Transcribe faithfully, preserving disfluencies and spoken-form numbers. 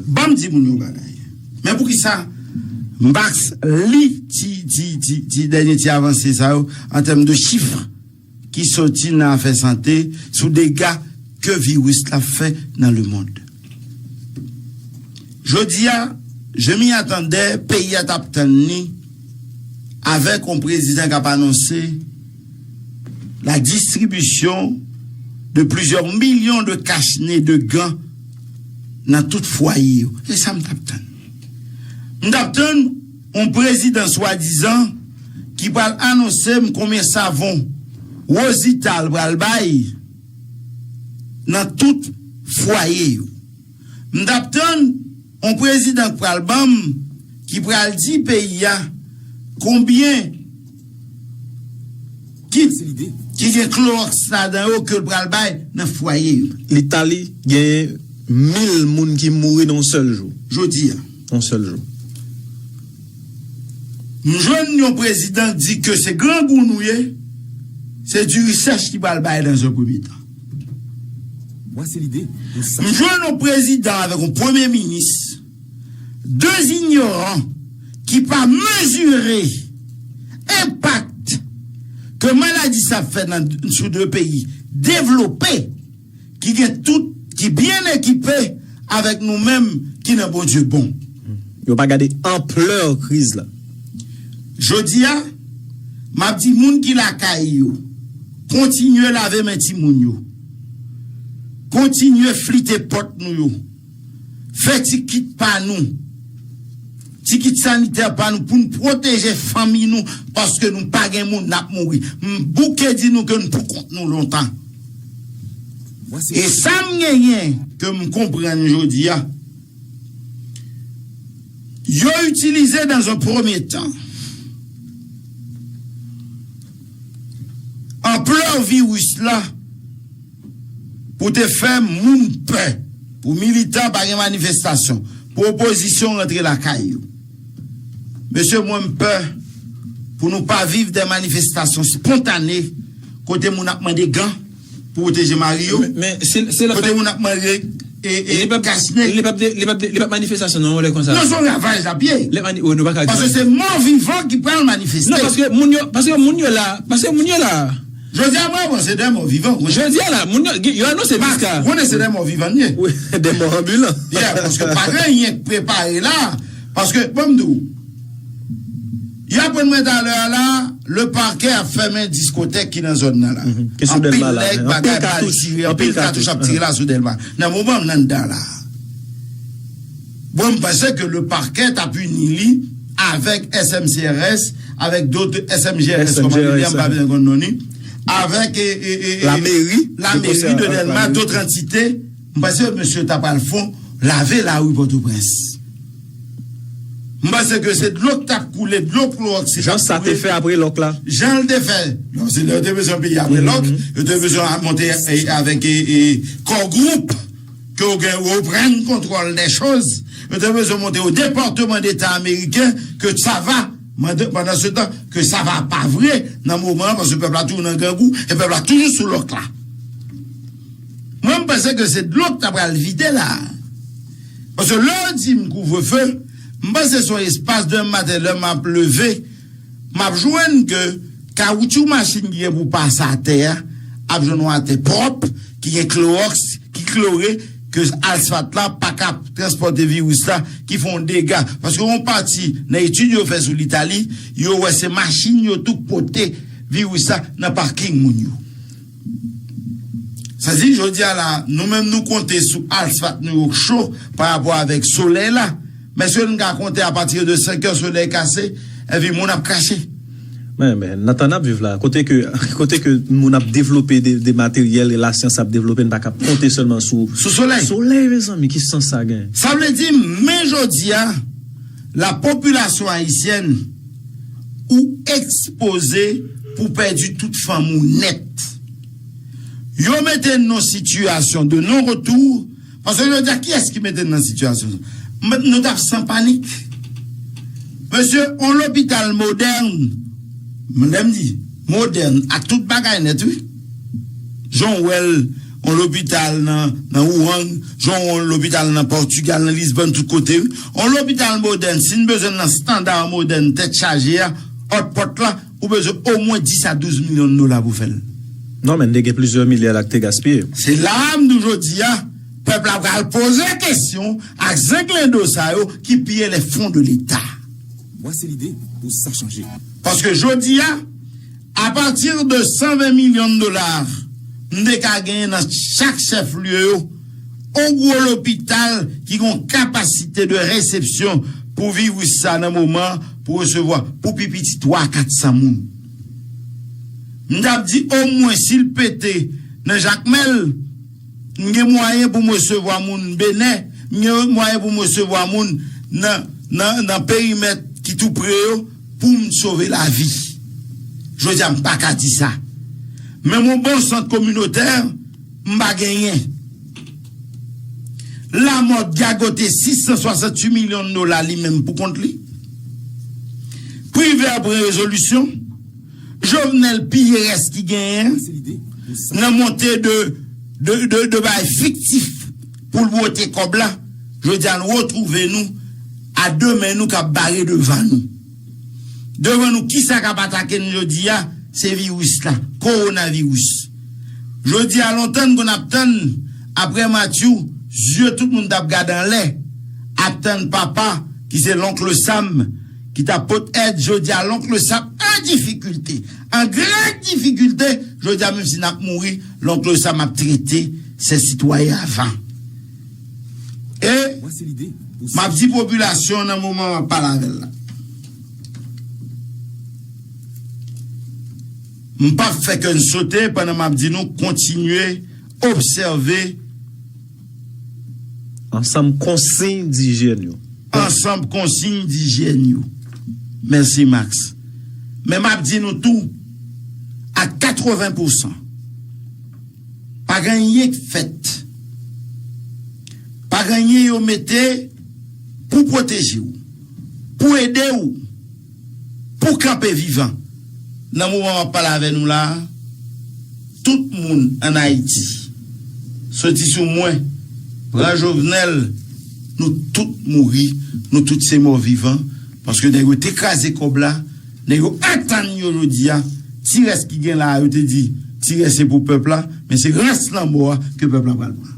Ban m di moun yon bagay. Men poukisa m pa li ti, ti, ti, ti dènye ti avanse sa yo an tèm de chif ki soti nan afè sante sou dega ke viris la fè nan lemond. Jodi a, je m'y attendais, peyi a t ap tann li avèk yon prezidan k ap anonse la distribution de plusieurs millions de cache-nez, de gants nan tout fwaye yo. Se sa m t ap tann. M t ap tann yon prezidan swadizan ki pral anonse m konbyen savon Rozital pral bay nan tout fwaye yo. M t ap tann yon prezidan k pral ban m, ki pral di peyi a konbyen ki, ki gen klowòks ladan yo ke l pral bay nan fwaye yo. Litali genyen mil moun ki mouri nan yon sèl jou. Jodi a. Yon sèl jou. M jwenn yon prezidan k di ke se grangou nou ye, se diri sèch ki pral bay nan yon premye tan. M jwenn yon prezidan avèk yon premye minis, de inyoran ki pa mezire enpak ke maladi sa ap fè nan, sou de peyi devlope, ki gen tout, ki byen ekipe avèk nou menm ki nan Bondye bon. Yo pa gade anplè kriz la. Jodi a, m ap di moun ki lakay yo, kontinye lave men timoun yo, kontinye flite pòt nou yo, fè ti kit pa nou, ti kit sanitè pa nou pou n pwoteje fanmi nou, paske nou pa gen moun n ap mouri. M bouke di nou ke n pou kont nou lontan. E sa m genyen ke m konprann jodi a, yo itilize dans un premier temps anplè viris la pou te fè moun pè, pou militan pa gen manifestasyon, pou opozisyon rantre lakay yo. Mesye, mwen m pè pou nou pa viv de manifestasyon spontane kote moun ap mande gan pou pwoteje mari yo, Men, men se, se le kote fè moun ap mande e, e li p ap, kachnen. Li p ap, de- li p ap, de- li p ap manifestasyon non, lè konsa. Non, se yon ravaj l ap ye. Lè mani, oh, nou pa ka Paske se mò vivan ki pral manifeste. Non, paske moun yo, paske moun yo la, paske moun yo la. Jodi a, mwen, mwen, se de mò vivan. Jodi a la, moun yo, yo anonse Max, Miska. Ou konnen se de mò vivan n ye. Wi, de mò anbilan. Yeah, paske pa gen anyen k prepare la. Paske, bon, m di w, y aprann mwen talè a la, le parquet ap fèmen diskotèk ki nan zòn nan la. Mhm. Ke sou Anpil Dèlma la, nèg, men bagay anpil pral katouch, tire, anpil anpil katouch katouch. Ap tire la sou Dèlma. Nan moman m anndan la, bon, m panse ke le parquet ta pini li avèk S M C R S, avèk dòt S M G R S, kòman li ye, m pa S M G R S, byen konn non li, avèk, e, e, e, e, la mairie la de mairie de Dèlma, dòt antite, m panse mesye ta pral fon lave lari Pòtoprens. M panse ke se dlo k t ap koule, dlo klowòks. Jan sa te fè apre lòk la. Jan l te fè. Non, se lè yo te bezwen peye apre lòk, yo te bezwen monte, e, avèk, e, e, Core Group, ke yo gen reprann kontwòl dè choz. Yo te bezwen monte o Depatman Deta ameriken, ke sa va, pandan se tan, ke sa va pa vre nan moman an, paske pèp la toujou nan grangou, e pèp la toujou sou lòk la. Mwen, m panse ke se dlo k ta pral vide la. Paske lè yo di m kouvrefe, m panse se yon espas demen maten, lè m ap leve, m ap jwenn ke kawoutchou machin ki gen pou pase atè a ap jwenn yon atè pwòp, ki gen klowòks, ki klore, ke asfalt la pa ka transpòte viris la, ki fè yon dega. Paske yon pati nan etid yo fè sou Litali, yo wè se machin yo tou k pote viris la nan paking moun yo. Sa di, jodi a la, nou menm nou konte sou asfalt nou yo k cho pa rapò avèk solèy la. Men èske nou ka konte apati de senk è solèy kase, epi moun ap krache? Men, men, nan tan n ap viv la, kote ke, kote ke moun ap devlope de, de materyèl e lasyans ap devlope, n pa ka konte sèlman sou Sou solèy. Solèy, mezanmi, ki sans sa gen? Sa vle di, men jodi a, la popilasyon ayisyèn ou ekspoze pou pèdi tout fanmi w nèt. Yo mete n nan sitiyasyon de non retou, paske yo di a kiyès ki mete n nan sitiyasyon sa? M- Nou t ap san panik. Mesye, on lopital modèn, m- lè m di modèn, ak tout bagay nèt, wi. Jan w wè l, On lopital nan, nan Wuhan, jan on lopital nan Pòtigal, nan Lisbòn, tout kote, wi. On lopital modèn, si n bezwen nan estanda modèn, tèt chaje a, hotpot la, ou bezwen omwen dis a douz milyon dola pou fè l. Non, men n te gen plizyè milya la k te gaspiye. Se la a m di w jodi a, pèp la pral poze kesyon ak zenglendo sa yo ki piye les fonds de l'État. Voici l'idée pour ça changer. Paske jodi a, apati de san ven milyon dola, m te ka genyen nan chak chèf lye yo, on gwo lopital ki gon kapasite de resepsyon pou viris sa nan moman pou resevwa pou pi piti twa a kat san moun. M t ap di omwen si l pete nan Jakmèl, m gen mwayen pou m resevwa moun Benè, m gen mwayen pou m resevwa moun nan, nan, nan perimèt ki tou pre yo pou m sove lavi. Jodi a, m pa ka di sa. Men mon bon sant kominotè, m pa genyen. Lamòt gagote sis san swasanntuit milyon dola li menm pou kont li. Privè pran rezolisyon. Jovenel piye rès ki genyen nan monte de, de, de, de bagay fiktif pou l bwote kòb la. Jodi a, nou retwouve nou a de men nou k ap bare devan nou. Devan nou, kisa k ap atake n jodi a? Se viris la, kowonaviris. Jodi a, lontan n konn ap tann, apre Matthew, zye tout moun t ap gade anlè, ap tann papa, ki se Lonkl Sam, ki t ap pot èd. Jodi a, Lonkl Sam an difikilte, an gran difikilte. Jodi a, menm si n ap mouri, Lonkl Sam ap trete se sitwayen avan. E m ap di popilasyon nan moman m ap pale avè l la, m p ap fè kè n sote pandan m ap di nou kontinye obsève ansanm konsiy dijyèn yo. Ansanm konsiy dijyèn yo. Mèsi, Max. Men m ap di nou tou, a katreven pousan, pa gen anyen k fèt. Pa gen anyen yo mete pou pwoteje w, pou ede w, pou kanpe vivan. Nan moman m ap pale avè nou la a, tout moun ann Ayiti, soti sou mwen, pran Jovenel, nou tout mouri, nou tout se mò vivan, paske nèg yo te kraze kòb la, nèg yo antann yo jodi a, ti rès ki gen la a, yo te di, ti rès se pou pèp la, men se rès lanmò a ke pèp la pral pran.